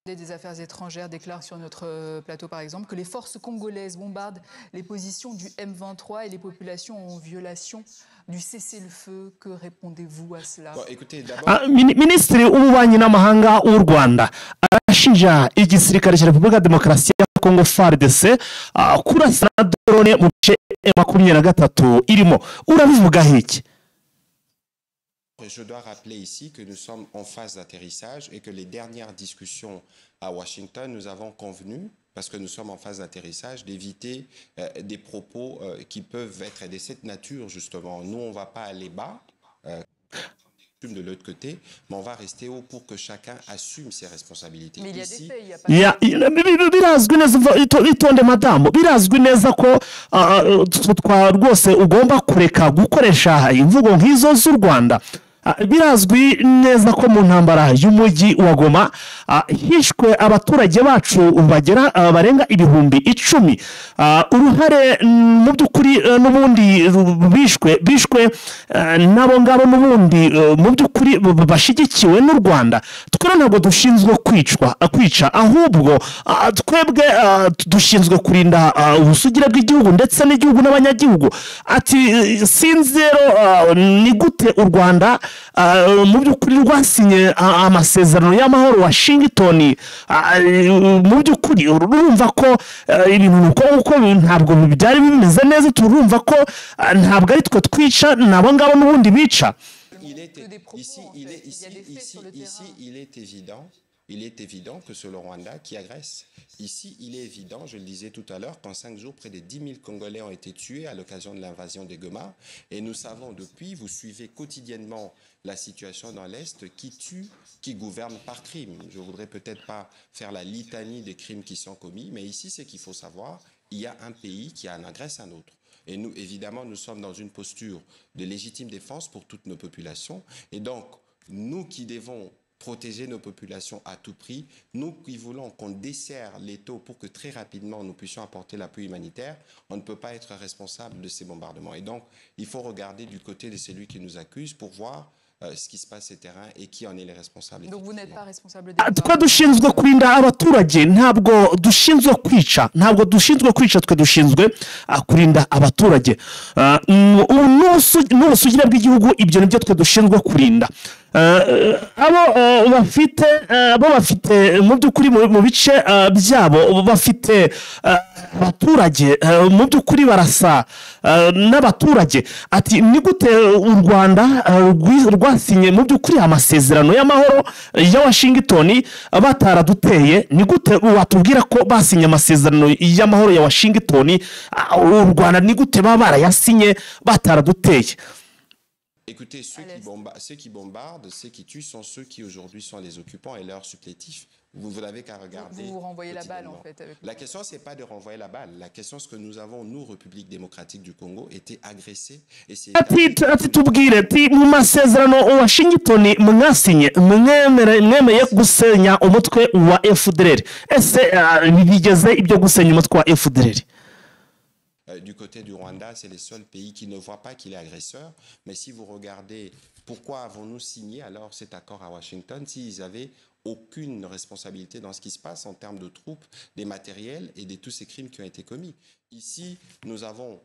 Des Affaires étrangères déclare sur notre plateau, par exemple, que les forces congolaises bombardent les positions du M23 et les populations en violation du cessez-le-feu. Que répondez-vous à cela? Bon, écoutez, d'abord, Ah, Minisitiri w'ububanyi n'amahanga w'u Rwanda arashinja igisirikare cya Repubulika ya Demokarasi ya Kongo, FARDC, kurasa na drone mu bice 23 irimo. Urabivugaho iki? Je dois rappeler ici que nous sommes en phase d'atterrissage et que les dernières discussions à Washington, nous avons convenu, parce que nous sommes en phase d'atterrissage, d'éviter des propos qui peuvent être de cette nature, justement. Nous, on ne va pas aller bas, de l'autre côté, mais on va rester haut pour que chacun assume ses responsabilités. Mais il y a Ici, des faits, il n'y a pas Ya, birazwi neza. Umva, itonde madamu, birazwi neza ko rwose ugomba kureka gukoresha imvugo nk'izo z'u Rwanda. Birazwi neza ko mu ntambara y'umujyi wa Goma hishwe abaturage bacu bagera barenga 10,000. Uruhare mu by'ukuri n'ubundi bishwe n'abo ngabo n'ubundi mu by'ukuri bashyigikiwe n'u Rwanda. Twe ntabwo dushinzwe kwica, ahubwo twebwe dushinzwe kurinda ubusugire bw'igihugu ndetse n'igihugu n'abanyagihugu. Ati sinzi rero ni gute u Rwanda mu by'ukuri rwasinye amasezerano y'amahoro Washington. Mu by'ukuri urumva ko ibintu uko uko ntabwo byari bimeze neza. Turumva ko ntabwo ari twe twica, ni abo ngabo n'ubundi bica. Il est, Que des propos, ici, en il fait. est, Il y ici, a des faits ici, sur le ici, terrain. il est évident que c'est le Rwanda qui agresse. Ici, il est évident, je le disais tout à l'heure, qu'en 5 jours, près de 10 000 Congolais ont été tués à l'occasion de l'invasion des Goma. Et nous savons depuis, vous suivez quotidiennement la situation dans l'Est, qui tue, qui gouverne par crime. Je voudrais peut-être pas faire la litanie des crimes qui sont commis, mais ici, c'est qu'il faut savoir, il y a un pays qui en agresse un autre. Et nous, évidemment, nous sommes dans une posture de légitime défense pour toutes nos populations. Et donc, nous qui devons protéger nos populations à tout prix, nous qui voulons qu'on desserre l'étau pour que très rapidement nous puissions apporter l'appui humanitaire, on ne peut pas être responsable de ces bombardements. Et donc, il faut regarder du côté de celui qui nous accuse pour voir ce qui se passe sur terrain et qui en est les responsables. Donc vous n'êtes pas responsable des Twe dushinzwe kurinda abaturage, ntabwo dushinzwe kwica, ntabwo dushinzwe kwica. Twe dushinzwe kurinda abaturage. Ubu n'ubusugire bw'igihugu, ibyo nibyo twe dushinzwe kurinda. Abo bafite abo bafite mu by'ukuri mu bice byabo bafite abaturage, mu by'ukuri barasa n'abaturage. Ati ni gute u Rwanda rwasinye mu by'ukuri amasezerano y'amahoro ya Washington bataraduteye? Ni gute watubwira ko basinye amasezerano y'amahoro ya Washington? U Rwanda ni gute baba barayasinye bataraduteye? Écoutez, À l'Est. ceux qui bombardent, ceux qui tuent sont ceux qui aujourd'hui sont les occupants et leurs supplétifs. Vous n'avez qu'à regarder Vous vous renvoyez la balle, en quotidiennement. fait. Avec La question, c'est pas de renvoyer la balle. La question, c'est que nous avons, nous, République démocratique du Congo, été agressés. Et c'est Ati tubwire, ati mu masezerano Washington mwasinye, mwemeye gusenya umutwe wa FDLR. Ese bigeze ibyo gusenya umutwe wa FDLR? Du côté du Rwanda, c'est le seul pays qui ne voit pas qu'il est agresseur. Mais si vous regardez, pourquoi avons-nous signé alors cet accord à Washington s'ils avaient aucune responsabilité dans ce qui se passe en termes de troupes, des matériels et de tous ces crimes qui ont été commis? Ici, nous avons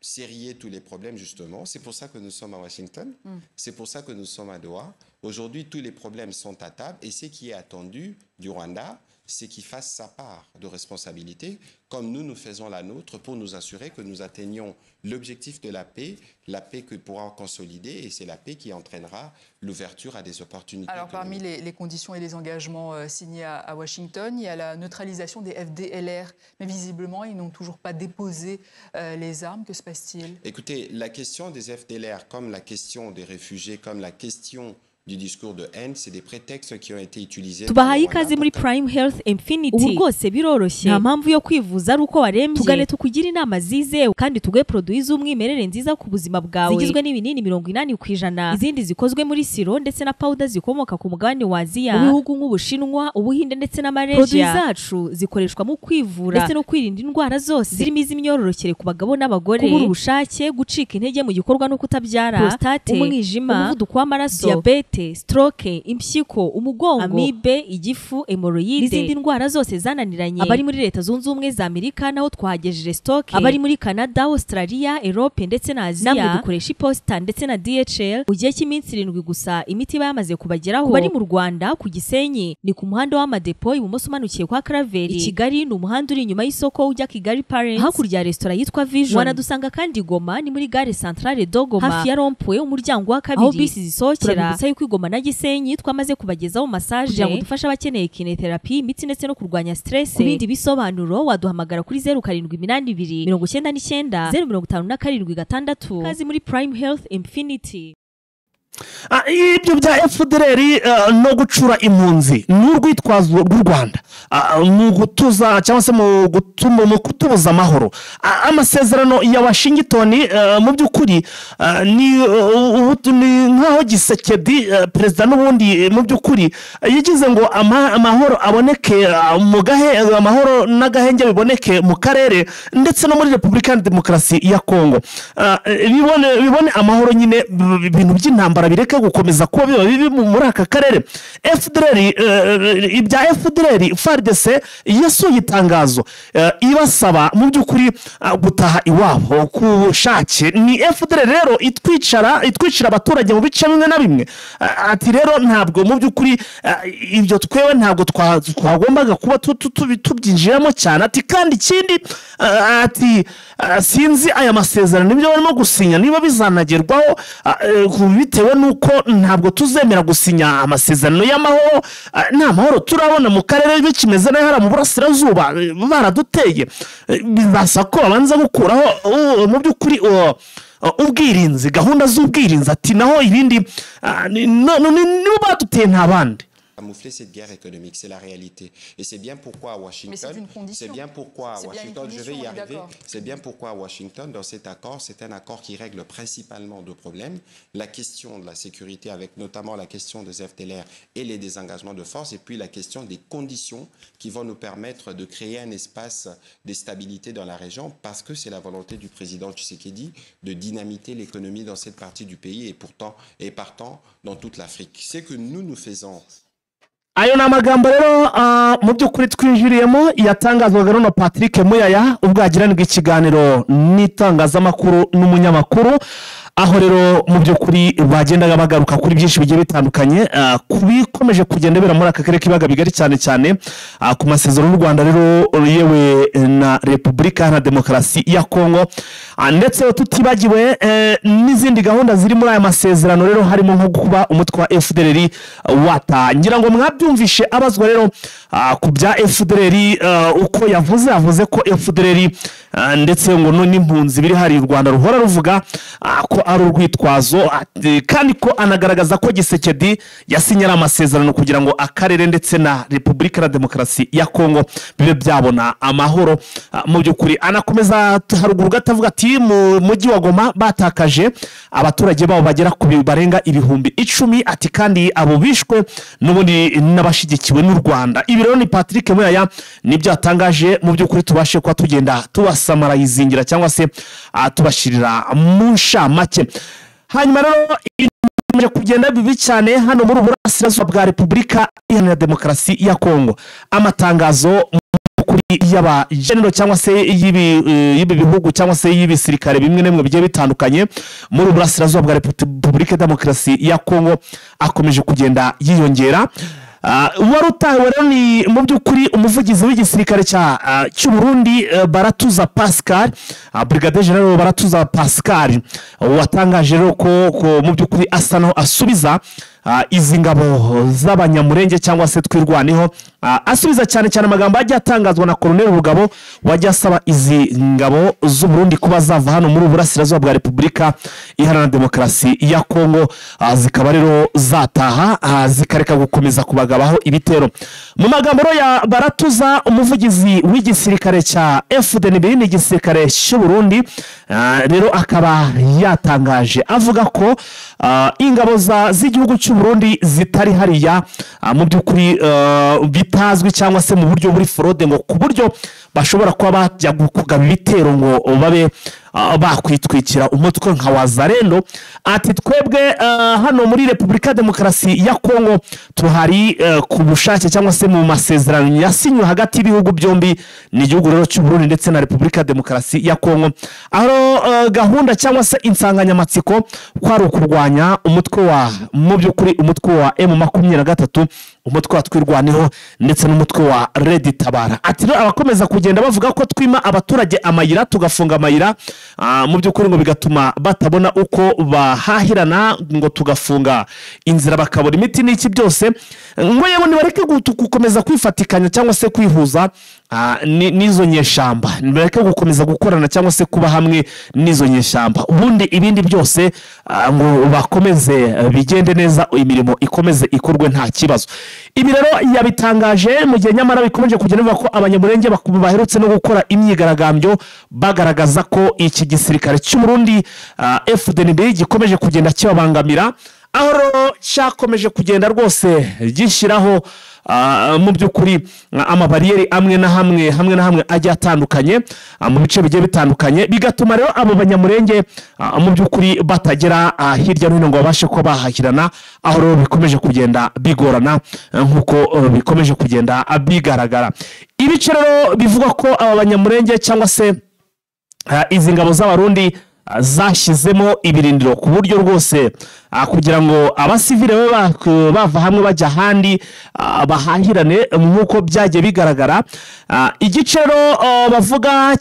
sérié tous les problèmes, justement. C'est pour ça que nous sommes à Washington. C'est pour ça que nous sommes à Doha. Aujourd'hui, tous les problèmes sont à table et ce qui est attendu du Rwanda, c'est qu'il fasse sa part de responsabilité, comme nous, nous faisons la nôtre pour nous assurer que nous atteignons l'objectif de la paix que pourra consolider, et c'est la paix qui entraînera l'ouverture à des opportunités Alors parmi économiques. les conditions et les engagements signés à Washington, il y a la neutralisation des FDLR. Mais visiblement, ils n'ont toujours pas déposé les armes. Que se passe-t-il? Écoutez, la question des FDLR, comme la question des réfugiés, comme la question du discours de haine, c'est des prétextes qui ont été utilisés par le Tubahaye Rwanda ikaze muri pour Prime Health Infinity. Ubu rwose biroroshye, nta mpamvu yo kwivuza ari uko warembye. Tugane tukugire inama zizewe kandi tuguhe produit z'umwimerere nziza ku buzima bwawe, zigizwe n'ibinini 80%, izindi zikozwe muri sirop ndetse na powder zikomoka ku mugabane wa Aziya, mu bihugu nk'Ubushinwa, Ubuhinde ndetse na Malaysia. Produit zacu zikoreshwa mu kwivura ndetse no kwirinda indwara zose zirimo iz'imyororokere ku bagabo n'abagore, kubura ubushake, gucika intege mu gikorwa no kutabyara, prostate, umwijima, umuvuduko w'amaraso, diyabete. Diyabete, stroke, impyiko, umugongo, amibe, igifu, hemorrhoide n'izindi ndwara zose zananiranye. Abari muri Leta Zunze Ubumwe za Amerika naho twahagejeje stock, abari muri Canada, Australia, Europe ndetse na Aziya. Namwe dukoresha iposita ndetse na DHL mu gihe cy'iminsi 7 gusa imiti iba yamaze kubageraho. Bari mu Rwanda ku Gisenyi ni ku muhanda w'amadepo ibumoso umanukiye kwa Claver. I Kigali ni umuhanda uri inyuma y'isoko ujya Kigali Parents, hakurya ya restaurant yitwa Vision. Wanadusanga kandi Goma ni muri gare centrale do Goma, hafi ya rond-point umuryango wa kabiri aho bisi zisohokera. Turabibutsa yuko Goma na Gisenyi twamaze kubagezaho massage kugira ngo dufashe abakeneye kinetherapy, imitsi ndetse no kurwanya stress. Ku bindi bisobanuro waduhamagara kuri 0782 99 057 6. Kazi muri Prime Health Infinity. Ibyo bya FDLR no gucura impunzi ni urwitwazo rw'u Rwanda mu gutuza cyangwa se mu gutuma mu kutubuza amahoro. Amasezerano ya Washington mu by'ukuri ni nkaho Tshisekedi perezida n'ubundi mu by'ukuri yagize ngo amahoro aboneke mu gahe, amahoro n'agahenge biboneke mu karere ndetse no muri Repubulika ya Demokarasi ya Kongo, bibone amahoro nyine, ibintu by'intambara bireke gukomeza kuba biba bibi muri aka karere. FDLR, ibya FDLR, FARDC yasohoye itangazo ibasaba mu by'ukuri gutaha iwabo ku bushake. Ni FDLR rero itwicira abaturage mu bice bimwe na bimwe. Ati rero ntabwo mu by'ukuri ibyo twewe ntabwo twagombaga kuba tubyinjiramo cyane. Ati kandi ikindi, ati sinzi aya masezerano nibyo barimo gusinya niba bizanagerwaho, bitewe nuko ntabwo tuzemera gusinya amasezerano y'amahoro. Nta mahoro turabona mu karere, bikimeze nabi hariya mu burasirazuba baraduteye. Bizasaba ko babanza gukuraho mu by'ukuri ubwirinzi, gahunda z'ubwirinzi. Ati naho ibindi nibo baduteye nta bandi. Camoufler cette guerre économique, c'est la réalité. Et c'est bien pourquoi à Washington, c'est bien pourquoi à Washington, je vais y arriver, c'est bien pourquoi à Washington, dans cet accord, c'est un accord qui règle principalement deux problèmes. La question de la sécurité, avec notamment la question des FDLR et les désengagements de force, et puis la question des conditions qui vont nous permettre de créer un espace de stabilité dans la région, parce que c'est la volonté du président Tshisekedi de dynamiter l'économie dans cette partie du pays et pourtant, et partant dans toute l'Afrique. C'est que nous nous faisons. Ayo ni amagambo rero mu by'ukuri twinjiriyemo yatangazwaga na Patrick Muyaya ubwo yagiranaga ikiganiro n'itangazamakuru n'umunyamakuru, aho rero mu by'ukuri bagendaga bagaruka kuri byinshi bigiye bitandukanye ku bikomeje kugenda bibera muri aka karere k'ibiyaga bigari, cyane cyane ku masezerano y'u Rwanda rero yewe na Repubulika Iharanira Demokarasi ya Kongo, ndetse tutibagiwe n'izindi gahunda ziri muri aya masezerano rero harimo nko kuba umutwe wa FDLR watangira. Ngo mwabyumvishe abazwa rero ku bya FDLR, uko yavuze ko FDLR ndetse ngo n'impunzi biri hari u Rwanda ruhora ruvuga ko ari urwitwazo, kandi ko anagaragaza ko Tshisekedi yasinyara amasezerano kugira ngo akarere ndetse na Repubulika ya Demokarasi ya Kongo bibe byabona amahoro. Mu by'ukuri anakomeza haruguru gatavuga ati mu mujyi wa Goma batakaje abaturage babo bagera ku barenga 10,000, ati kandi abo bishwe n'ubundi n'abashigikiwe n'u Rwanda. Ibi rero ni Patrick Muyaya nibyo yatangaje, mu by'ukuri tubashe kuba tugenda tubasamarayizingira cyangwa se tubashirira mu nshamake. Hanyuma rero ikomeje kugenda bibi cyane hano muri burasirazuba bwa Repubulika Iharanira Demokarasi ya Kongo. Amatangazo kuri y'aba general cyangwa se y'ibi bihugu cyangwa se y'ibisirikare bimwe na bimwe bigiye bitandukanye muri burasirazuba bwa Repubulika Demokarasi ya Kongo akomeje kugenda yiyongera. Wari utahiwe rero ni mu by'ukuri umuvugizi w'igisirikare cy'u Burundi Baratuza Pascal, Brigadier General Baratuza Pascal, watangaje rero ko mu by'ukuri asa naho asubiza izi ngabo z'abanyamurenge cyangwa se twirwaneho, asubiza cyane cyane amagambo ajya atangazwa na Colonel Rugabo wajya asaba izi ngabo z'u Burundi kuba zava hano muri burasirazuba bwa Repubulika Iharanira Demokarasi ya Kongo, zikaba rero zataha zikareka gukomeza kubagabaho ibitero. Mu magambo ya Baratuza umuvugizi w'igisirikare cya FDNB n'igisirikare cy'u Burundi, rero akaba yatangaje avuga ko ingabo z'igihugu cy'u Burundi zitari hariya mu by'ukuri bitazwi cyangwa se mu buryo buri fraude, ngo ku buryo bashobora kuba bajya kugaba ibitero ngo babe bakwitwikira umutwe nka Wazalendo. Ati twebwe hano muri Repubulika Demokarasi ya Kongo tuhari ku bushake cyangwa se mu masezerano yasinywe hagati y'ibihugu byombi, ni igihugu rero cy'u Burundi ndetse na Repubulika Demokarasi ya Kongo, aho gahunda cyangwa se insanganyamatsiko kwari ukurwanya umutwe wa mu by'ukuri umutwe wa M23, umutwe wa Twirwaneho ndetse n'umutwe wa Red Tabara. Ati rero abakomeza kugenda bavuga ko twima abaturage amayira, tugafunga amayira mu by'ukuri ngo bigatuma batabona uko bahahirana, ngo tugafunga inzira bakabura imiti n'iki byose, ngo yewe nibareke gukomeza kwifatikanya cyangwa se kwihuza n'izo nyeshamba, nibareke gukomeza gukorana cyangwa se kuba hamwe n'izo nyeshamba, ubundi ibindi byose ngo bakomeze bigende neza, imirimo ikomeze ikorwe nta kibazo. Ibi rero yabitangaje mu gihe nyamara bikomeje kugenda bivuga ko Abanyamurenge baherutse no gukora imyigaragambyo bagaragaza ko iki gisirikare cy'u Burundi FDNB gikomeje kugenda kibabangamira, aho cyakomeje kugenda rwose gishyiraho mu by'ukuri amabariyeri amwe na hamwe hamwe na hamwe ajya atandukanye mu bice bigiye bitandukanye, bigatuma rero abo Banyamurenge mu by'ukuri batagera hirya no hino ngo babashe kuba bahahirana, aho rero bikomeje kugenda bigorana nk'uko bikomeje kugenda bigaragara. Ibice rero bivuga ko aba Banyamurenge cyangwa se izi ngabo z'Abarundi zashyizemo ibirindiro ku buryo rwose kugira ngo abasivile bava hamwe bajya ahandi bahahirane nk'uko byagiye bigaragara. Igice rero bavuga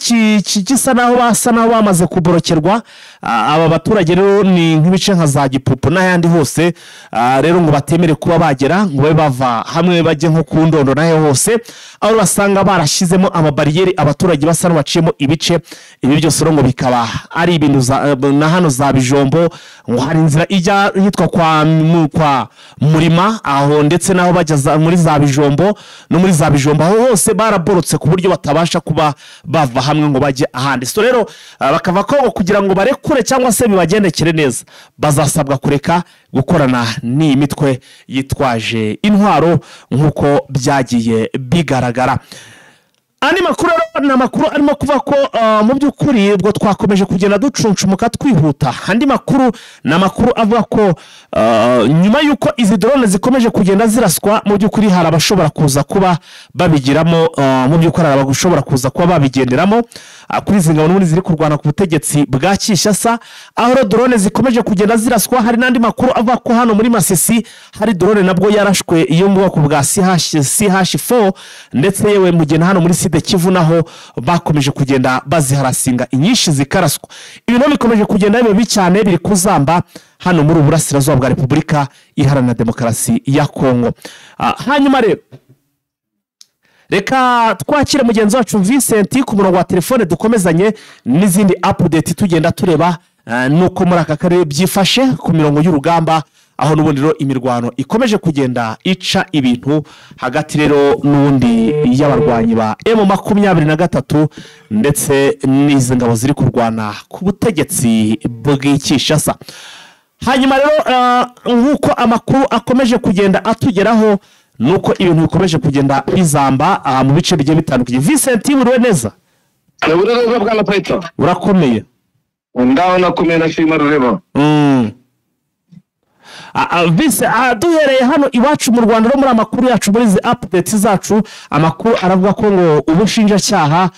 gisa naho basa naho bamaze kuborokerwa aba baturage rero ni nk'ibice nka za Gipupu n'ahandi hose, rero ngo batemere kuba bagera ngo babe bava hamwe bajye nko ku Ndondo n'aho hose, aho basanga barashyizemo amabariyeri abaturage basa n'abaciyemo ibice. Ibi byose rero ngo bikaba ari ibintu na hano za Bijombo, ngo hari inzira ijya hitwa kwa Murima aho ndetse naho bajya muri za Bijombo no muri za Bijombo, aho hose baraborotse ku buryo batabasha kuba bava hamwe ngo bajye ahandi. So rero bakava ko kugira ngo barekure cyangwa se bibagendekere neza bazasabwa kureka gukorana n'iyi mitwe yitwaje intwaro nk'uko byagiye bigaragara. Andi makuru ni amakuru arimo kuva ko mu by'ukuri ubwo twakomeje kugenda ducuncumuka twihuta. Andi makuru ni amakuru avuga ko nyuma y'uko izi drone zikomeje kugenda ziraswa, mu by'ukuri hari abashobora kuza kuba babigiramo, mu by'ukuri hari abashobora kuza kuba babigenderamo kuri izi ngabo n'ubundi ziri kurwana ku butegetsi bwa Kinshasa, aho drone zikomeje kugenda ziraswa. Hari n'andi makuru avuga ko hano muri Masisi hari drone nabwo yarashwe iyo mu bwoko bwa CH4, ndetse yewe mugena hano muri Sud Kivu naho bakomeje kugenda baziharasinga inyinshi zikaraswa. Ibintu bikomeje kugenda bibi cyane biri kuzamba hano muri Uburasirazuba bwa Repubulika Iharanira Demokarasi ya Kongo. Hanyuma rero reka twakire mugenzi wacu Vincent ku murongo wa telefone, dukomezanye n'izindi update tugenda tureba nuko muri aka karere byifashe ku mirongo y'urugamba, aho n'ubundi rero imirwano ikomeje kugenda ica ibintu hagati rero n'ubundi y'abarwanyi ba M23 ndetse n'izi ngabo ziri kurwana ku butegetsi bw'Kinshasa. Hanyuma rero nk'uko amakuru akomeje kugenda atugeraho nuko ibintu bikomeje kugenda bizamba mu bice bigiye bitandukanye. Vincent, uriwe neza? Urakomeye? Ndaho nakomeye, ndashima rureba. Vise, duhereye hano iwacu mu Rwanda no muri amakuru yacu muri izi updates zacu, amakuru aravuga ko ngo ubushinjacyaha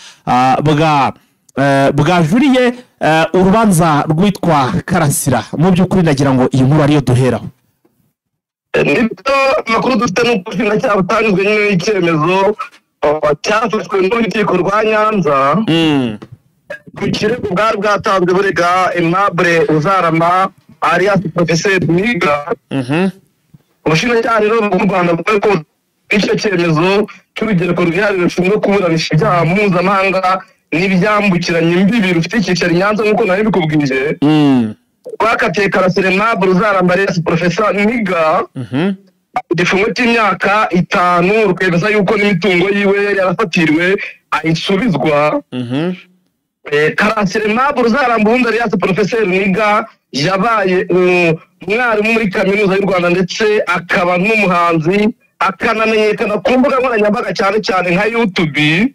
bwajuriye urubanza rwitwa Karasira. Mu by'ukuri ndagira ngo iyi nkuru ariyo duheraho. Nibyo amakuru dufite ni uko ubushinjacyaha butanyuzwe nyine n'icyemezo cyafashwe n'urukiko rwa Nyanza ku kirego bwari bwatanzwe burega Aimable Uzarama alias Professeur Niga. Ubushinjacyaha rero bw'u Rwanda buvuga ko icyo cyemezo cy'urugereko rwihariye rushinzwe kuburanisha ibyaha mpuzamahanga n'ibyambukiranya imbibi rufite icyicaro i Nyanza nk'uko nari bikubwiye, rwakatiye Karasira Aimable Uzaramba alias Professeur Niga igifungo cy'imyaka 5, rukemeza yuko n'imitungo yiwe yari yarafatiriwe ayisubizwa. Karasira Aimable Uzaramba ubundi alias Professeur Niga yabaye umwarimu muri kaminuza y'u Rwanda ndetse akaba n'umuhanzi, akanamenyekana ku mbuga nkoranyambaga cyane cyane nka YouTube.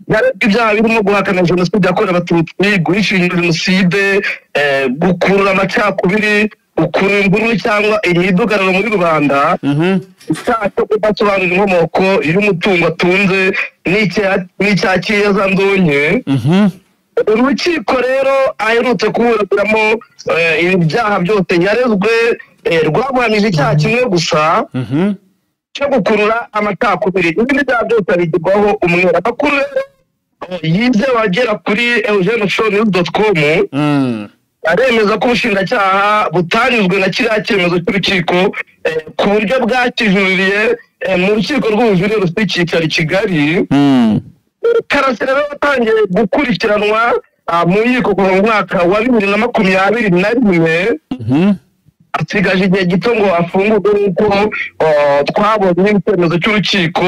Yarebwe ibyaha birimo guhakana jenoside yakorewe Abatutsi, guhisha jenoside, gukurura amacakubiri, gukurura imvururu cyangwa imidugararo muri rubanda, icyaha cyo kudasobanura inkomoko y'umutungo atunze n'icyaha cy'iyezandonke. Urukiko rero aherutse kuburaniramo ibyaha byose yarezwe, rwamuhamije icyaha kimwe gusa cyo gukurura amacakubiri, ibindi byaha byose abigirwaho umwere. Amakuru rero yizewe agera kuri eugeneofficialnews.com aremeza ko ubushinjacyaha butanyuzwe na kiriya cyemezo cy'urukiko, ku buryo bwakijuririye mu rukiko rw'ubujurire rufite icyicaro i Kigali. Karasira rero watangiye gukurikiranwa mu nkiko kuva mu mwaka wa 2021, asigaje igihe gito ngo afungurwe nk'uko twabonye icyemezo cy'urukiko.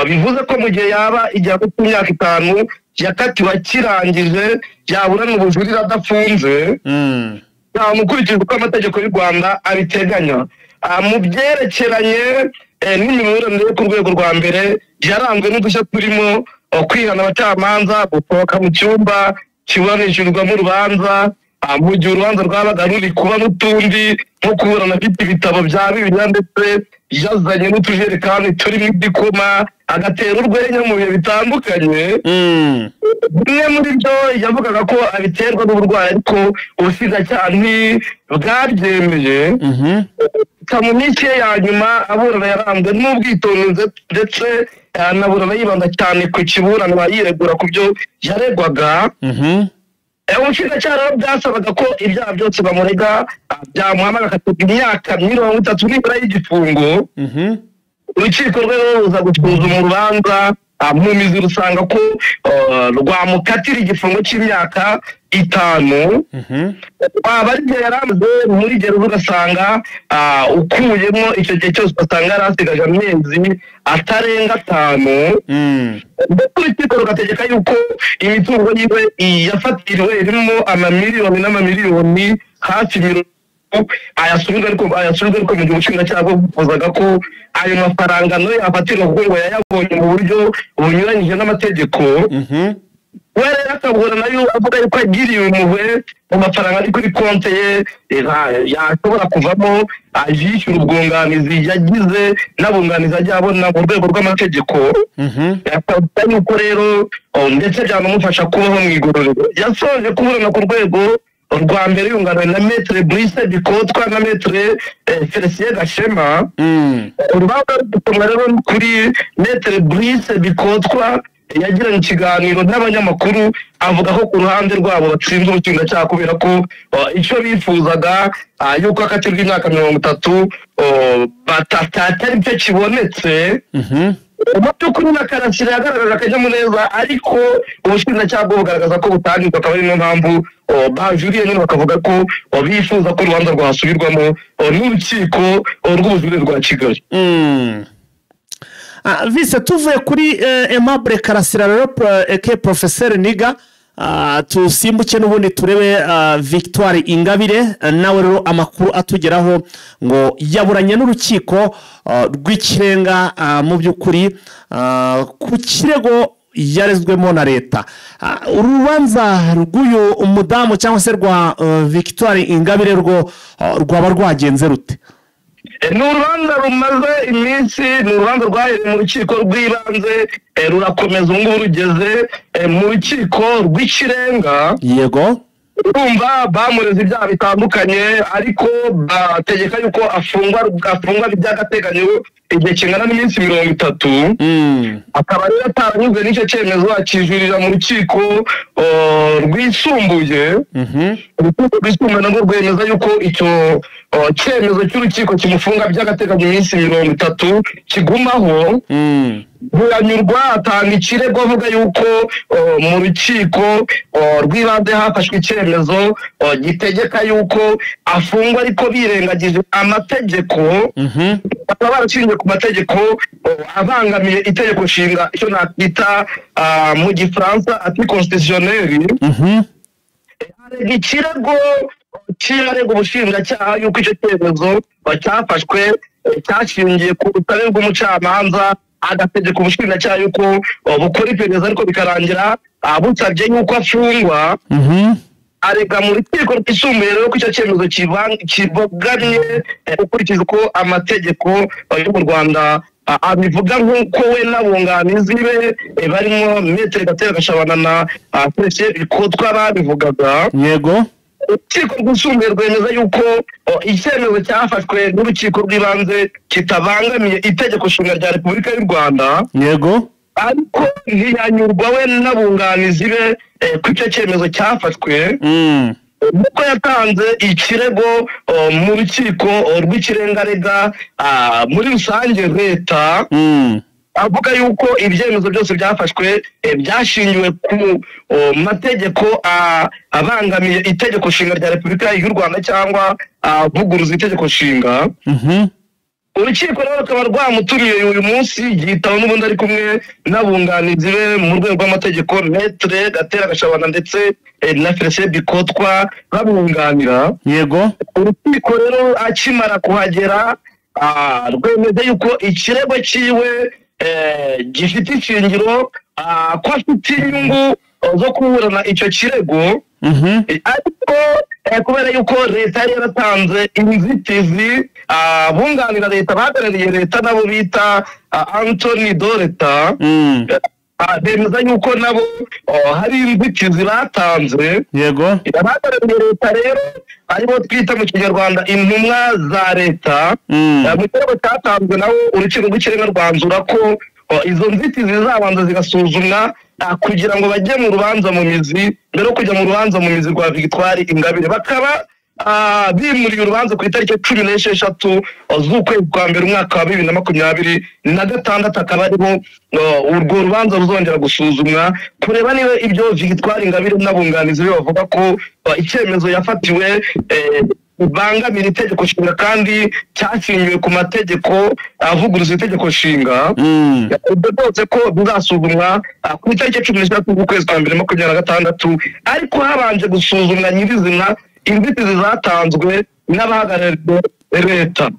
Bivuze ko mu gihe yaba igihano cy'imyaka 5 yakatiwe akirangije, yaburana ubujurire adafunze, ukurikije uko amategeko y'u Rwanda abiteganya. Mu byerekeranye n'imiburanire yo ku rwego rwa mbere, yaranzwe n'udushya turimo kwihana abacamanza, gusohoka mu cyumba kiburanishirizwamo urubanza mu gihe urubanza rwabaga ruri kuba, n'utundi nko kuburana afite ibitabo bya Bibiliya ndetse yazanye n'utujerekani turimo igikoma, agatera urwenya mu bihe bitandukanye. Bimwe muri byo yavugaga ko abiterwa n'uburwayi, ariko ubushinjacyaha ntibwabyemeye. Mu minsi ye ya nyuma aburana yaranzwe n'ubwitonzi, ndetse anaburana yibanda cyane ku kiburanwa, yiregura ku byo yaregwaga. Ubushinjacyaha rero bwasabaga ko ibyaha byose bamurega byamuhama agakatirwa imyaka 30 nibura y'igifungo. Urukiko rwe ruza gusuzuma urubanza mu mizi, rusanga ko rwamukatira igifungo cy'imyaka 5. Waba ari igihe yari amaze muri gereza, ugasanga ukuyemo icyo gihe cyose, ugasanga yari asigaje amezi atarenga 5. Ndetse urukiko rugategeka yuko imitungo yiwe yafatiriwe irimo amamiliyoni n'amamiliyoni hafi 50 ayasubizwa, ariko mu gihe ubushinjacyaha bwifuzaga ko ayo mafaranga nayo yafatirwa kuko ngo yayabonye mu buryo bunyuranyije n'amategeko. We rero akaburana nayo avuga yuko agiriwe impuhwe mu mafaranga ari kuri konti ye yashobora kuvamo ayishyura ubwunganizi yagize n'abunganizi ajya abona mu rwego rw'amategeko. Yasabwa yuko rero ndetse byanamufasha kubaho mu igororero. Yasoje kuburana ku rwego rwa mbere yunganiwe na Maître Brice Bikotwa na Maître Felicien Gashema. Urubanza rugusomwa rero kuri Maître Brice Bikotwa yagiranye ikiganiro n'abanyamakuru, avuga ko ku ruhande rwabo batsinze ubushinjacyaha kubera ko icyo bifuzaga yuko akatirwa imyaka 30 atari cyo kibonetse. Mu by'ukuri na Karasira yagaragaje akanyamuneza, ariko ubushinjacyaha bwo bugaragaza ko butanyuzwe, akaba ari niyo mpamvu bajuriye nyine bakavuga ko bifuza ko urubanza rwasubirwamo n'urukiko rw'ubujurire rwa Kigali. Vise, tuvuye kuri Aimable Karasira rero eke Professeur Niga, tusimbuke n'ubundi turebe Victoire Ingabire. Nawe rero amakuru atugeraho ngo yaburanye n'urukiko rw'ikirenga mu by'ukuri ku kirego yarezwemo na leta. Urubanza rw'uyu mudamu cyangwa se rwa Victoire Ingabire rwo rwaba rwagenze rute? Ni urubanza rumaze iminsi, ni urubanza rwahereye mu rukiko rw'ibanze, rurakomeza ubu ngubu rugeze mu rukiko rw'ikirenga. Yego. Urumva bamureze ibyaha bitandukanye, ariko bategeka yuko afungwa by'agateganyo igihe kingana n'iminsi 30. Akaba rero ataranyuzwe n'icyo cyemezo, akijurira mu rukiko rwisumbuye. Urukiko rwisumbuye narwo rwemeza yuko icyo cyemezo cy'urukiko kimufunga by'agateganyo iminsi 30 kigumaho. Buranyurwa atanga ikirego avuga yuko mu rukiko rw'ibanze hafashwe icyemezo gitegeka yuko afungwa, ariko birengagije amategeko, bakaba barashingiye ku mategeko abangamiye itegeko nshinga, icyo nakwita mu gifaransa anticonstitutionnel. Ikirego kirarega ubushinjacyaha yuko icyo cyemezo cyafashwe cyashingiye ku busabe bw'umucamanza Agategeka ubushinjacyaha yuko bukora iperereza, ariko bikarangira busabye yuko afungwa. Arega mu rukiko rwisumbuye rero ko icyo cyemezo kibogamye ukurikije uko amategeko yo mu Rwanda abivuga, nk'uko we n'abunganizi be barimo Maître Gatera Gashabana na Felicien Bikotwa babivugaga. Urukiko rwisumbuye rwemeza yuko icyemezo cyafashwe n'urukiko rw'ibanze kitabangamiye itegeko nshinga rya Repubulika y'u Rwanda. Ariko ntiyanyurwa we n'abunganizi be ko icyo cyemezo cyafashwe, kuko yatanze ikirego mu rukiko rw'ikirenga arega muri rusange leta, avuga yuko ibyemezo byose byafashwe byashingiwe ku mategeko abangamiye itegeko nshinga rya Repubulika y'u Rwanda cyangwa avuguruza itegeko nshinga. Urukiko rero rukaba rwamutumiye uyu munsi yitaba n'ubundi ari kumwe n'abunganizi be mu rwego rw'amategeko, Maître Gatera Gashabana ndetse na Felicien Bikotwa bamwunganira. Urukiko rero akimara kuhagera rwemeza yuko ikirego cyiwe gifite ishingiro, ko afite inyungu zo kuburana icyo kirego, ariko kubera yuko leta yari yaratanze inzitizi, abunganira leta, bahagarariye leta nabo bita Anthony Doreta, bemeza yuko nabo hari inzitizi batanze. Abahagarariye leta rero aribo twita mu Kinyarwanda intumwa za leta, mu kirego cyatanzwe nabo urukiko rw'ikirenga rwanzura ko izo nzitizi zizabanza zigasuzumwa kugira ngo bajye mu rubanza mu mizi. Mbere yo kujya mu rubanza mu mizi rwa Victoire Ingabire, bakaba bimuriye urubanza ku itariki 16 z'ukwezi kwa mbere umwaka wa 2026, akaba ariho urwo rubanza ruzongera gusuzumwa kureba niba ibyo Victoire Ingabire n'abunganizi be bavuga ko icyemezo yafatiwe bibangamira itegeko nshinga kandi cyashingiwe ku mategeko avuguruza itegeko nshinga, ibyo byose ko bizasuzumwa ku itariki 16 z'ukwezi kwa mbere 2026, ariko habanje gusuzumwa nyirizina inzitizi zatanzwe n'abahagarariye leta.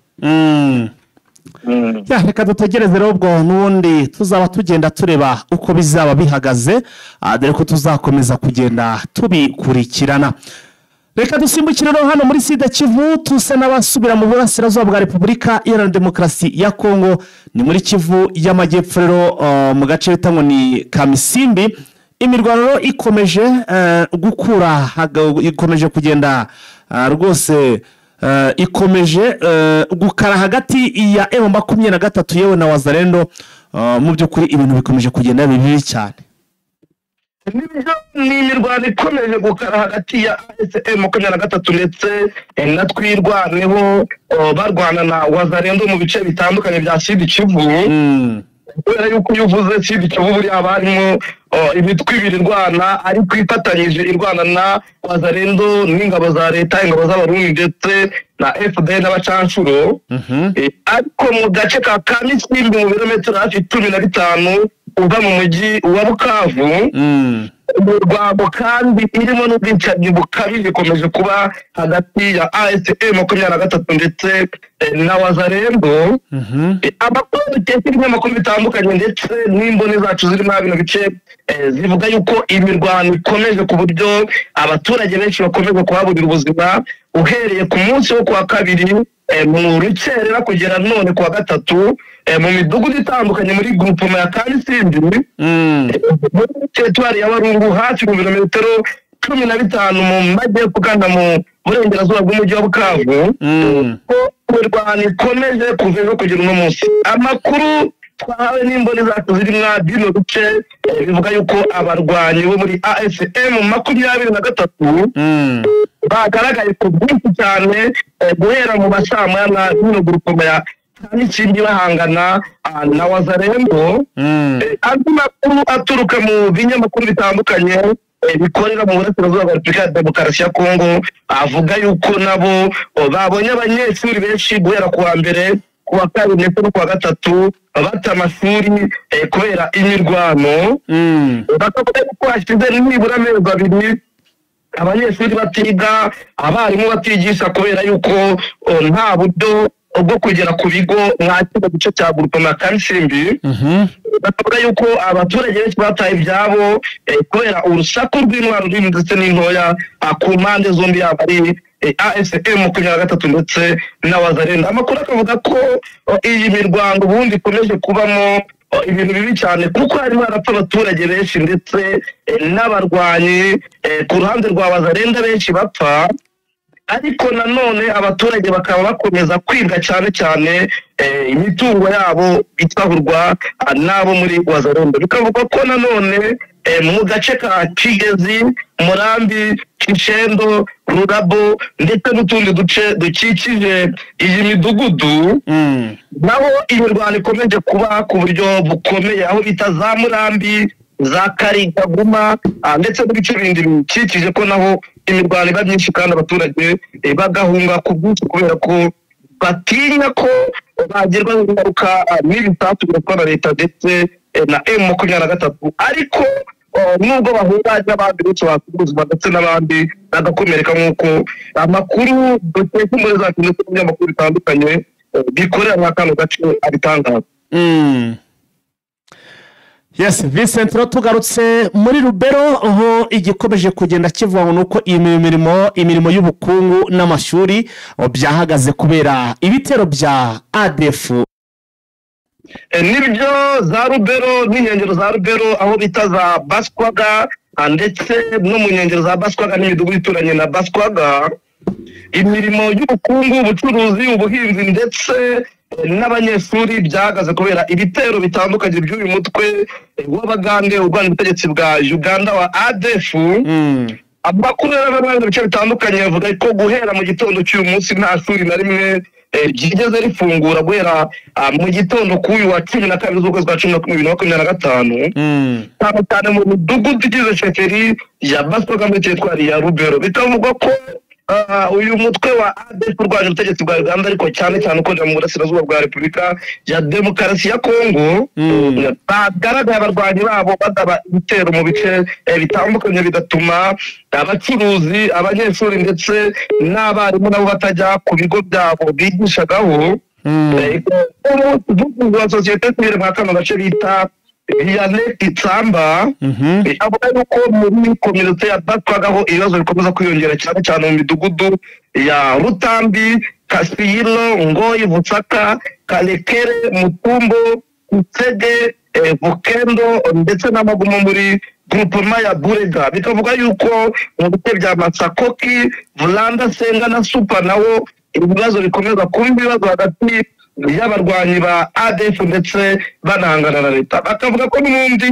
Reka dutegereze rero ubwo n'ubundi tuzaba tugenda tureba uko bizaba bihagaze, dore ko tuzakomeza kugenda tubikurikirana. Reka dusimbukire rero hano muri Sud Kivu, tusa n'abasubira mu burasirazuba bwa Repubulika Iharanira Demokarasi ya Kongo, ni muri Kivu y'Amajyepfo rero mu gace bita ngo ni Kamisimbi. Imirwano ikomeje gukura, ikomeje kugenda rwose, ikomeje gukara hagati ya M23 yewe na Wazalendo. Mu by'ukuri ibintu bikomeje kugenda bibi cyane. Ni imirwano ikomeje gukara hagati ya M23 ndetse na Twirwaneho barwana na Wazalendo mu bice bitandukanye bya Sud Kivu. Kubera yuko iyo uvuze Sud Kivu buriya haba harimo imitwe ibiri irwana, ariko ifatanyije irwana na Wazalendo n'ingabo za leta, ingabo z'Abarundi ndetse na FDL n'abacanshuro. Ariko mu gace ka Kamisimbi mu birometero hafi 15 uva mu mujyi wa Bukavu, umurwano kandi irimo n'ubwicanyi bukabije ikomeje kuba hagati ya ASM 23 ndetse na Wazalendo. Amakuru dukesha ibinyamakuru bitandukanye ndetse n'imboni zacu ziri muri bino bice zivuga yuko imirwano ikomeje ku buryo abaturage benshi bakomeje kuhaburira ubuzima, uhereye ku munsi wo kuwa kabiri mu rukerera kugera none kuwa gatatu, mu midugudu itandukanye muri groupement ya Kamisimbi, muri teritwari ya Warungu, hafi mu birometero 15 mu majyepfo ugana mu burengerazuba bw'umujyi wa Bukavu, ko imirwano ikomeje kuva ejo kugera uno munsi. Amakuru twahawe n'imboni zacu ziri mwa bino bice bivuga yuko abarwanyi bo muri ASM 23 bagaragaye ku bwinshi cyane guhera mu masaa moya na bino groupement ya Kamisimbi bahangana na Wazalendo. Andi makuru aturuka mu binyamakuru bitandukanye bikorera mu burasirazuba bwa Repubulika ya Demokarasi ya Kongo avuga yuko nabo babonye abanyeshuri benshi guhera ku wa mbere, ku wa kabiri ndetse no ku wa gatatu bata amashuri kubera imirwano. Bakavuga yuko hashize nibura amezi 2 abanyeshuri batiga, abarimu batigisha kubera yuko nta buryo bwo kugera ku bigo mwa kino gice cya groupement Karisimbi. Bavuga yuko abaturage benshi bataye ibyabo kubera urusaku rw'intwaro nini ndetse n'intoya ku mpande zombi, yaba ari AFC M23 ndetse na Wazalendo. Amakuru akavuga ko iyi mirwano ubundi ikomeje kubamo ibintu bibi cyane, kuko harimo harapfa abaturage benshi ndetse n'abarwanyi ku ruhande rwa Wazalendo benshi bapfa, ariko nanone abaturage bakaba bakomeza kwibwa cyane cyane imitungo yabo itahurwa n'abo muri Wazalendo. Bikavugwa ko nanone mu gace ka Kigezi, Murambi, Kishendo, Rurabo ndetse n'utundi duce dukikije iyi midugudu naho imirwano ikomeje kuba ku buryo bukomeye, aho bita za Murambi, za Karigaguma ndetse n'ibice bindi bikikije, ko naho imirwano iba myinshi kandi abaturage bagahunga ku bwinshi kubera ko batinya ko bagirwaho ingaruka n'ibisasu biratwa na leta ndetse na M23. Ariko nubwo bahunga hari n'abandi benshi basiga ubuzima ndetse n'abandi bagakomereka, nk'uko amakuru dukesha muri zacu ndetse n'ibinyamakuru bitandukanye bikorera muri kano gace abitangaza. Yes, Vincent, rero tugarutse muri Rubero, aho igikomeje kugenda kivuga ni uko iyi imirimo y'ubukungu n'amashuri byahagaze kubera ibitero bya ADF. Nibyo, za Rubero n'inkengero za Rubero, aho bita za Baswaga ndetse no mu nkengero za Baswaga n'imidugudu ituranye na Baswaga, imirimo y'ubukungu, ubucuruzi, ubuhinzi ndetse n'abanyeshuri byahagaze kubera ibitero bitandukanye by'uyu mutwe w'Abagande urwanya ubutegetsi bwa Uganda wa ADF. Amakuru rero ava mu bice bitandukanye avuga ko guhera mu gitondo cy'uyu munsi nta shuri na rimwe ryigeze rifungura, guhera mu gitondo k'uyu wa 12 z'ukwezi kwa 11 2025, cyane cyane mu midugudu igize sheferi ya Baswaga muri teritwari ya Rubero. Bikavugwa ko uyu mutwe wa ADF urwanya ubutegetsi bwa Uganda, ariko cyane cyane ukorera mu burasirazuba bwa Repubulika ya Demokarasi ya Kongo, bagaragaye abarwanyi babo bagaba ibitero mu bice bitandukanye, bigatuma abacuruzi, abanyeshuri ndetse n'abarimu nabo batajya ku bigo byabo bigishagaho. Umuvugizi wa sosiyete sivile muri kano gace bita Vianney Itsamba avuga yuko muri kominote ya Baswagaho ibibazo bikomeza kwiyongera, cyane cyane mu midugudu ya Rutambi, Kasiyiro, Ngoyi, Butsaka, Karekere, Mutumbo, Nsege, Bukendo ndetse n'Amagumo muri groupement ya Burega. Bikavuga yuko mu bice bya Masakoki, Vulanda, Senga na Supa nawo ibibazo bikomeza kuba ibibazo hagati y'abarwanyi ba ADF ndetse banahangana na leta. Bakavuga ko n'ubundi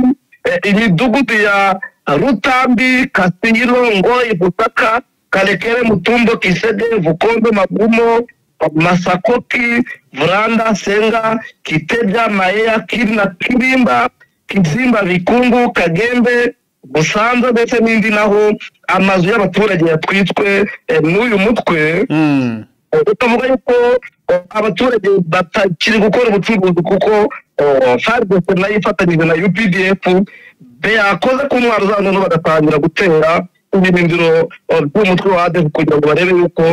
imidugudu ya Rutambi, Kasiyiro, Ngoyi, Butaka, Karekere, Mutumbo, Kisege, Bukondo, Magumo, Masakoki, Vuranda, Senga, Kitebya, Mayeya, Kirina, Kirimba, Kizimba, Bikungu, Kagembe, Busanza ndetse n'indi naho amazu y'abaturage yatwitswe n'uyu mutwe. Bakavuga yuko abaturage batakiri gukora ubucuruzi kuko FARDC nayo ifatanyije na UPDF yakoze ku ntwaro zabo, noneho bagatangira gutera ibirindiro by'umutwe wa ADF kugira ngo barebe yuko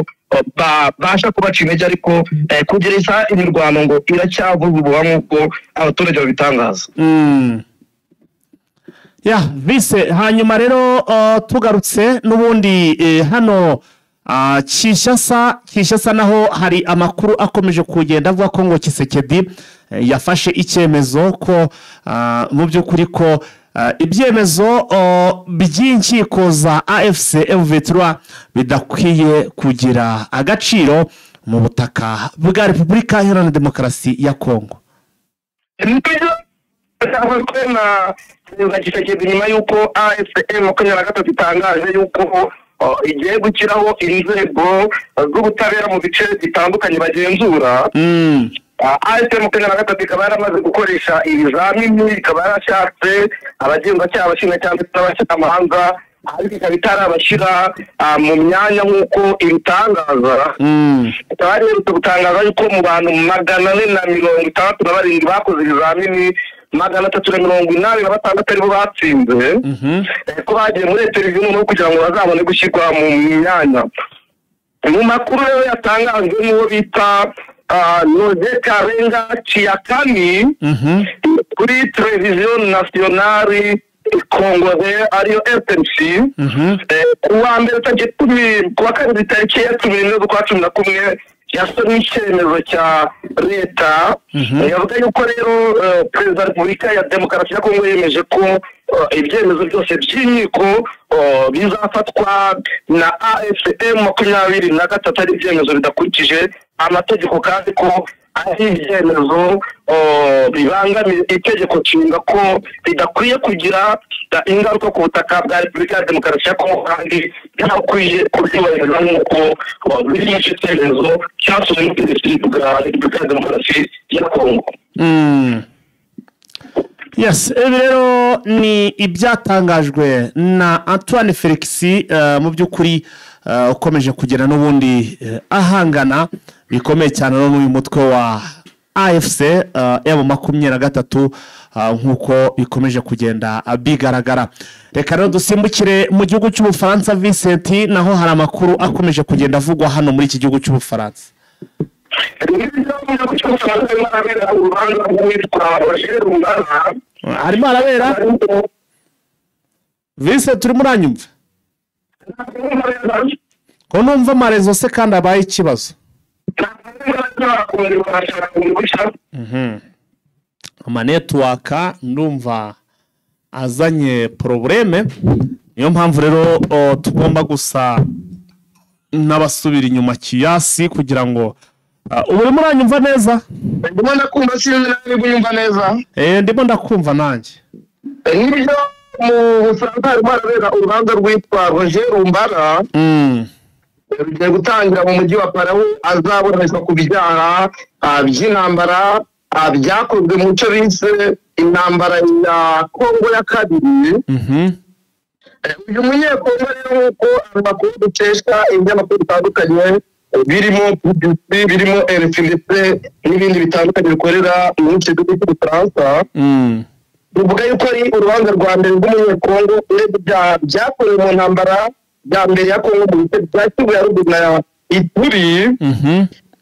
babasha kubaca intege, ariko kugera isaha imirwano ngo iracyavuza ubuha nk'uko abaturage babitangaza. Ya Vise, hanyuma rero tugarutse n'ubundi hano Kinshasa naho hari amakuru akomeje kugenda avuga ko ngo Tshisekedi yafashe icyemezo ko mu by'ukuri ko ibyemezo by'inkiko za AFC M23 bidakwiye kugira agaciro mu butaka bwa Repubulika Iharanira Demokarasi ya Kongo. Byafashwe na Perezida Tshisekedi nyuma y'uko AFC M23 itangaje yuko igiye gushyiraho inzego z'ubutabera mu bice bitandukanye bagenzura. AFC M23 ikaba yaramaze gukoresha ibizamini, ikaba yarashatse abagenzacyaha, abashinjacyaha ndetse n'abacamanza, ariko ikaba itarabashyira mu myanya nk'uko ibitangaza. Ikaba iherutse gutangaza yuko mu bantu 467 bakoze ibizamini, 386 aribo batsinze, ko bagiye muri televiziyo noneho kugira ngo bazabone gushyirwa mu myanya. Mu makuru rero yatangajwe n'uwo bita Noze Karenga Chiakani kuri televiziyo nationale congolaise ariyo RTNC, kuwa mbere tariki 10, kuwa kabiri tariki ya 14 z'ukwa 11 yasomye icyemezo cya leta. Yavuga yuko rero perezida wa Repubulika ya Demokarasi ya Kongo yemeje ko ibyemezo byose by'inkiko bizafatwa na AFC M23 ari ibyemezo bidakurikije amategeko, kandi ko ari ibyemezo bibangamiye itegeko nshinga, ko bidakwiye kugira ingaruka ku butaka bwa Repubulika ya Demokarasi ya Kongo, kandi byakwiye kubyubahiriza nk'uko biri muri icyo cyemezo cyasohowe n'ubutegetsi bwa Repubulika ya Demokarasi ya Kongo. Yes, ibi rero ni ibyatangajwe na Antoine Felix, mu by'ukuri ukomeje kugera n'ubundi ahangana bikomeye cyane n'uyu mutwe wa AFC M23 nk'uko bikomeje kugenda bigaragara. Reka rero dusimbukire mu gihugu cy'Ubufaransa, Vincent, naho hari amakuru akomeje kugenda avugwa hano muri iki gihugu cy'Ubufaransa. Harimo harabera Vincent, turimo uranyumva? Ko numva amarezo se kandi abaye ikibazo. Amanetwaka ndumva azanye probleme, niyo mpamvu rero tugomba gusa n'abasubira inyuma kiyasi kugira ngo ubu urimo uranyumva neza? Ndimo ndakumva, sinzi nawe unyumva neza. Ndimo ndakumva nanjye. Nibyo, mu Bufaransa harimo harabera urubanza rwitwa Roger Rumbara, rugiye gutangira mu mujyi wa Paris, azaburanishwa ku byaha by'intambara byakozwe mu cyo bise intambara ya Kongo ya kabiri. Uyu munyekongo rero, nk'uko amakuru dukesha ibinyamakuru bitandukanye birimo BBC, birimo RFI ndetse n'ibindi bitandukanye bikorera muri icyo gihugu cy'Ubufaransa, bivuga yuko ari urubanza rwa mbere rw'umunyekongo urebye ibyaha byakorewe mu ntambara ya mbere ya Kongo mu bice bya Kivu ya ruguru na Ituri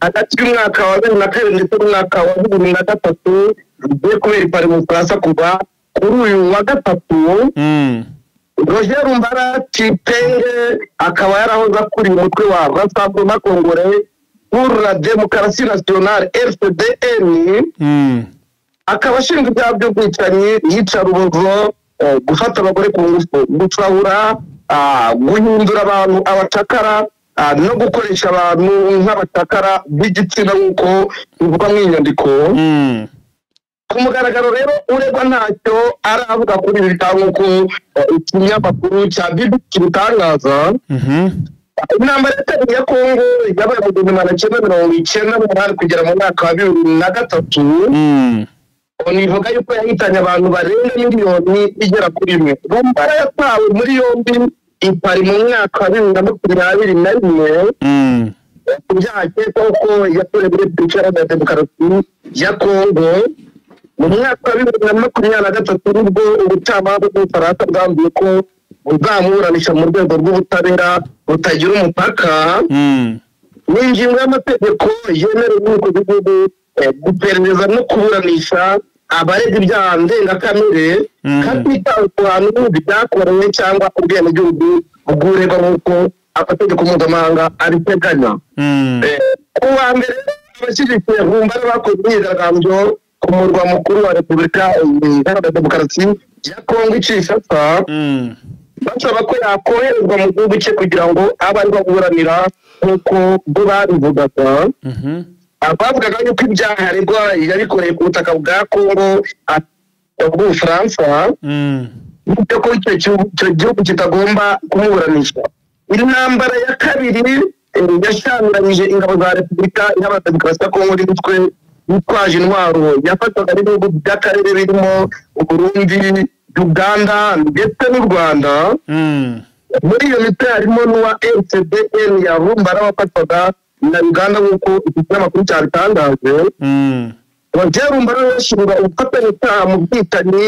hagati y'umwaka wa 2002 ndetse n'umwaka wa 2003, bigiye kubera i Paris mu Bufaransa kuva kuri uyu wa gatatu. Roger Rumbara Chitenge akaba yarahoze akuriye umutwe wa Rassemblement Congolais pour la Démocratie Nationale RCDN, akaba ashinzwe ibyaha by'ubwicanyi, iyicarubozo, gufata abagore ku ngufu, gucahura, guhindura abantu abacakara, no gukoresha abantu nk'abacakara b'igitsina nk'uko bivugwa mu inyandiko. Ku mugaragaro rero uregwa ntacyo aravuga kuri ibi bitabo nk'uko ikinyamakuru cya BBC kibitangaza. Intambara ya ya Kongo yabaye mu 1998 kugera mu mwaka wa 2003, nivuga yuko yahitanye abantu barenga miliyoni igera kuri 1. Rumbara yatawe muri yombi i Paris mu mwaka wa 2021 ku byaha akekwaho ko yakorewe muri Repubulika Iharanira Demokarasi ya Kongo. Mu mwaka wa 2023 nibwo ubucamanza bw'Ubufaransa bwambuye ko buzamuburanisha mu rwego rw'ubutabera butagira umupaka. Ni ingingo y'amategeko yemerera inkiko z'igihugu guperereza no kuburanisha abarega ibyaha ndengakamere hatitawe ku hantu byakorewe cyangwa ubwenegihugu bw'uregwa nk'uko amategeko mpuzamahanga abiteganya. Ku wa mbere abashyigikiye Rumbara bakoze imyigaragambyo ku murwa mukuru wa Repubulika Iharanira Demokarasi ya Kongo i Kinshasa, basaba ko yakoherezwa mu gihugu cye kugira ngo abe ariho aburanira nk'uko bo babivugaga. Bavugaga yuko ibyaha aregwa yabikoreye ku butaka bwa Kongo bw'Ubufaransa, bityo ko icyo gihugu kitagomba kumuburanisha. Intambara ya kabiri yashyamiranyije ingabo za Repubulika Iharanira Demokarasi ya Kongo n'imitwe yitwaje intwaro yafatwaga n'ibihugu by'akarere birimo Burundi, Uganda ndetse n'u Rwanda. Muri iyo mitwe harimo n'uwa RCDN ya Rumbara wafatwaga na Uganda nk'uko iki kinyamakuru cyabitangaje. Roger Rumbara yashinjwa ubufatanyacyaha mu bwicanyi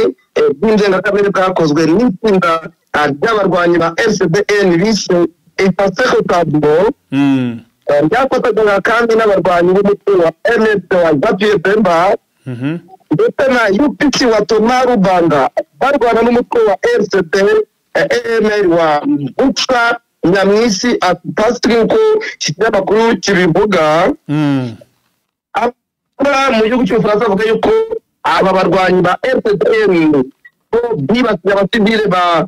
bw'indengakamere bwakozwe n'itsinda ry'abarwanyi ba RCDN bise Effacer Tableau. Ryafatwaga kandi n'abarwanyi b'umutwe wa MSP wa Jean-Pierre Bemba ndetse na UPC wa Thomas Rubanga, barwana n'umutwe wa RCD AMR wa Mbusa Nyamwisi Pasiteri, nk'uko iki kinyamakuru kibivuga. Mu gihugu cy'Ubufaransa bavuga yuko aba barwanyi ba RCDM bo bibasiye abasivile ba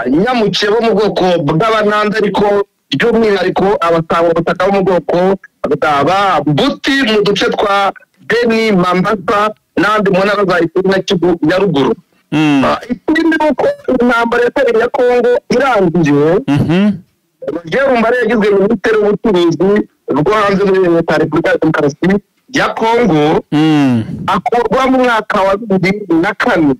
nyamuke bo mu bwoko bw'Abananda, ariko by'umwihariko abasangwabutaka bo mu bwoko bwa Mbuti mu duce twa Beni, Mambasa n'ahandi mu ntara za Ituri na Kivu ya ruguru. Ikindi ni uko intambara ya kabiri ya Kongo irangiye, Roger Rumbare yagizwe minisitiri w'ubucuruzi bwo hanze muri Leta ya Repubulika ya Demokarasi ya Kongo, akurwa mu mwaka wa 2004.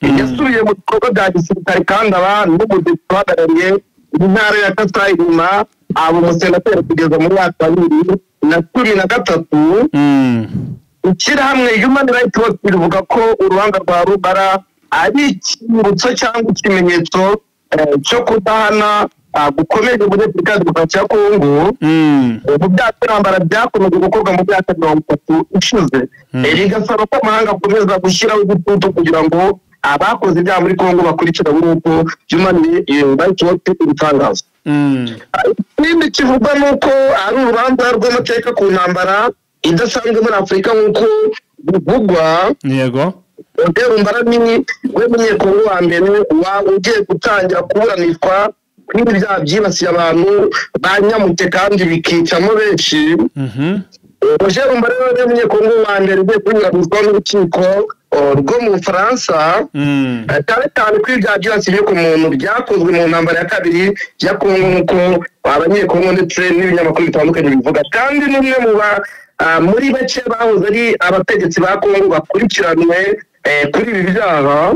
Yasubiye mu bikorwa bya gisirikare kandi aba n'umudepite uhagarariye intara ya Kasai nyuma aba umusenateri kugeza mu mwaka wa 2013. Ishyirahamwe Human Rights Watch rivuga ko urubanza rwa Rubara ari icyibutso cyangwa ikimenyetso cyo kudahana gukomeje muri Repubulika ya Demokarasi ya Kongo mu byaha by'intambara byakomeje gukorwa mu myaka 30 ishize, rigasaba ko amahanga akomeza gushyiraho igitutu kugira ngo abakoze ibyaha muri Kongo bakurikiranwe, nk'uko Human Rights Watch ibitangaza. Ikindi kivugwa ni uko ari urubanza rw'amateka ku ntambara idasanzwe muri Afurika, nk'uko bivugwa. Yego. Roger Rumbara ni we munyekongo wa mbere ugiye gutangira kuburanishwa kuri ibi byaha byibasiye abantu ba nyamuke kandi bikicamo benshi. Roger Rumbara rero niwe munyekongo wa mbere ugiye kuburanishwa n'urukiko rwo mu Bufaransa, cyane cyane ko ibyaha byibasiye ku muntu byakozwe mu ntambara ya kabiri ya Kongo, nk'uko abanyekongo ndetse n'ibinyamakuru bitandukanye bivuga. Kandi n'umwe mu muri bake bahoze ari abategetsi ba Kongo bakurikiranwe kuri ibi byaha.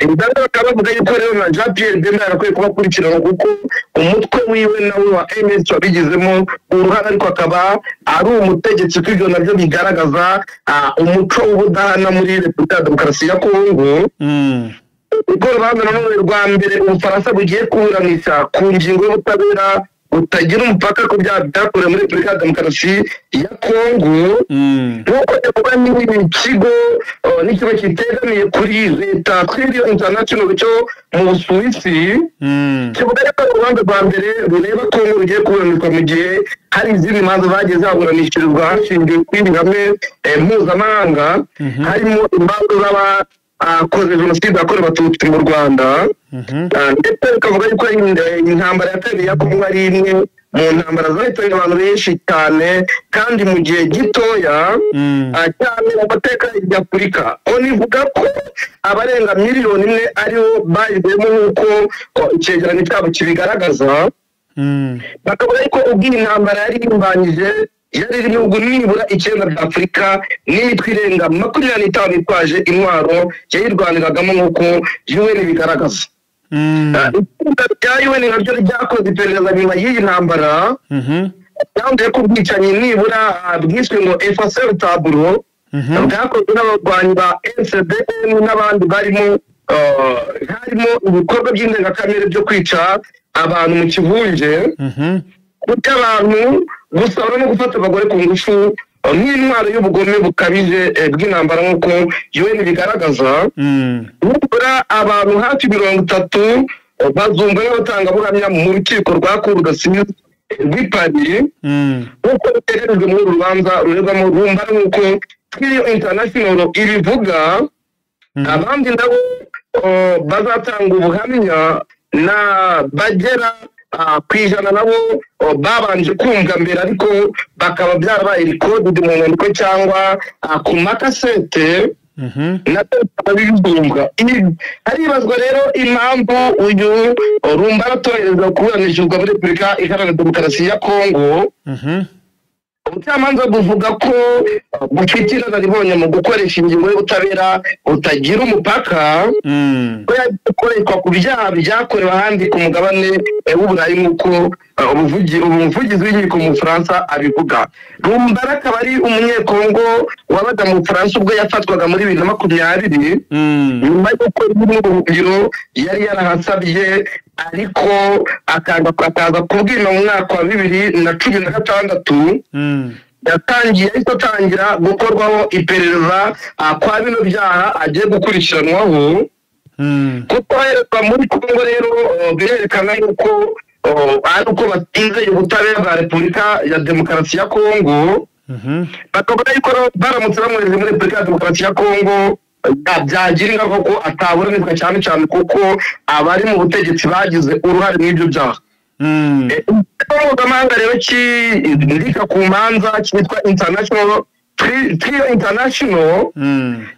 Indabo bakaba bavuga yuko rero na Jean Pierre Bemba yarakwiye kuba akurikiranwa, kuko umutwe wiwe nawe wa MS wabigizemo uruhare, ariko akaba ari umutegetsi, ko ibyo nabyo bigaragaza umuco w'ubudahana muri Repubulika ya Demokarasi ya Kongo. Urwo rubanza nanone rwa mbere Ubufaransa bugiye kuburanisha ku ngingo y'ubutabera butagira umupaka ku byaha byakorewe muri Repubulika ya Demokarasi ya Kongo, nk'uko bikorwa n'ikigo n'ikigo kitegamiye kuri leta Twilio International cyo mu Busuwisi, kivuga ko urubanza rwa mbere rureba Kongo rugiye kuburanishwa mu gihe hari izindi manza zagiye zaburanishirizwa hashingiwe ku ihame mpuzamahanga, harimo imanza z'abakoze jenoside yakorewe Abatutsi mu Rwanda, ndetse bikavuga yuko intambara ya kabiri ya Kongo ari imwe mu ntambara zahitanye abantu benshi cyane kandi mu gihe gitoya cyane mu mateka ya Afurika. ONU ivuga ko abarenga 1 miliyoni aribo bayiguyemo, nk'uko icyegeranyo cyabo kibigaragaza. Bakavuga yuko ubwo iyi ntambara yari irimbanyije yari irimo ibihugu nibura 9 bya Afurika n'imitwe irenga 25 itwaje intwaro yayirwaniragamo, nk'uko UN bigaragaza. Itsinda rya UN naryo ryakoze iperereza nyuma y'iyi ntambara, ryanzuye ko ubwicanyi nibura bwiswe ngo effacer tableau bwakozwe n'abarwanyi ba MCDN n'abandi barimo, harimo ibikorwa by'indengakamere byo kwica abantu mu kivunge, guta abantu, gusaba no gufata abagore ku ngufu nk'intwaro y'ubugome bukabije bw'intambara, nk'uko UN bigaragaza. Nibura abantu hafi 30 bazumva n'abatangabuhamya mu rukiko rwa Cour d'assises rw'i Paris, nk'uko biteganijwe muri uru rubanza ruregwamo Rumbara, nk'uko Twilio International ibivuga. Abandi nabo bazatanga ubuhamya na bagera ku 100, nabo babanje kumva mbere, ariko bakaba byarabaye recorded mu nyandiko cyangwa ku makasete, nabyo bikaba bibumbwa. Haribazwa rero impamvu uyu Rumbara atoherezwa kuburanishirizwa muri Repubulika Iharanira Demokarasi ya Kongo. Ubucamanza buvuga ko bufite inararibonye mu gukoresha ingingo y'ubutabera butagira umupaka, ko yakoreshwa ku byaha byakorewe ahandi ku mugabane w'Uburayi, nk'uko umuvugizi w'inkiko mu Bufaransa abivuga. Rumbara akaba ari umunyekongo wabaga mu Bufaransa ubwo yafatwaga muri 2020, nyuma y'uko n'ubuhungiro yari yarahasabye. Ariko akaza kubwira mu mwaka wa 2016 yatangiye ariko atangira gukorwaho iperereza kwa bino byaha agiye gukurikiranwaho. Kutoherezwa muri Kongo rero birerekana yuko ari uko batizeye ubutabera bwa Repubulika ya Demokarasi ya Kongo. Bakabona yuko baramutse bamwohereje muri Repubulika ya Demokarasi ya Kongo byagira ingaruka ko ataburanishwa, cyane cyane kuko abari mu butegetsi bagize uruhare mu ibyo byaha. Mpuzamahanga rero kindika ku manza cyitwa International Trio International,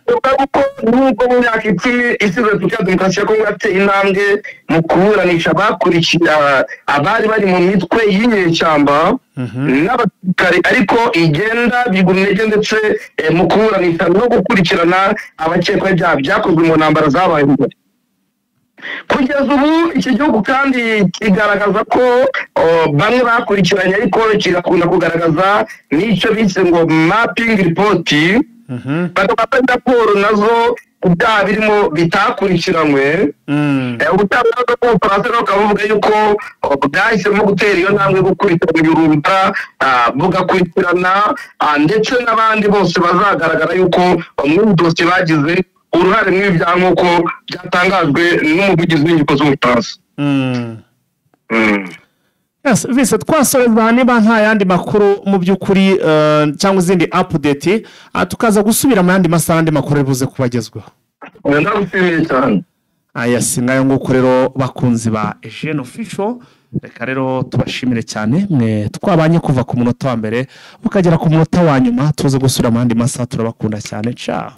kuko nubwo mu myaka 10 ishize Repubulika ya Demokarasi ya Kongo yateye intambwe mu kuburanisha abakurikiye abari bari mu mitwe y'inyeshyamba n'abasirikare, ariko igenda bigura intege ndetse mu kuburanisha no gukurikirana abakekwaho ibyaha byakozwe mu ntambara zabaye mbere. Kugeza ubu iki gihugu kandi kigaragaza ko bamwe bakurikiranye, ariko kigakunda kugaragaza n'icyo bise ngo mapping report, bagafata raporo nazo ibyaha birimo bitakurikiranywe. Ubutabera bw'Ubufaransa bukaba buvuga yuko bwahisemo gutera iyo ntambwe yo gukurikirana ibirunga, bugakurikirana ndetse n'abandi bose bazagaragara yuko muri dosiye bagize uruhare muri ibyaha, nk'uko byatangajwe n'umuvugizi w'inkiko z'Ubufaransa. Vise twasoreza niba nta yandi makuru mu by'ukuri cyangwa izindi update, tukaza gusubira mu yandi masaha andi makuru ari buze kubagezwaho. Ndagushimiye cyane. Aya si ngayo nguko rero bakunzi ba Eugene Official, reka rero tubashimire cyane mwe twabanye kuva ku munota wa mbere ukagera ku munota wa nyuma, tuze gusubira mu yandi masaha. Turabakunda cyane, ciao.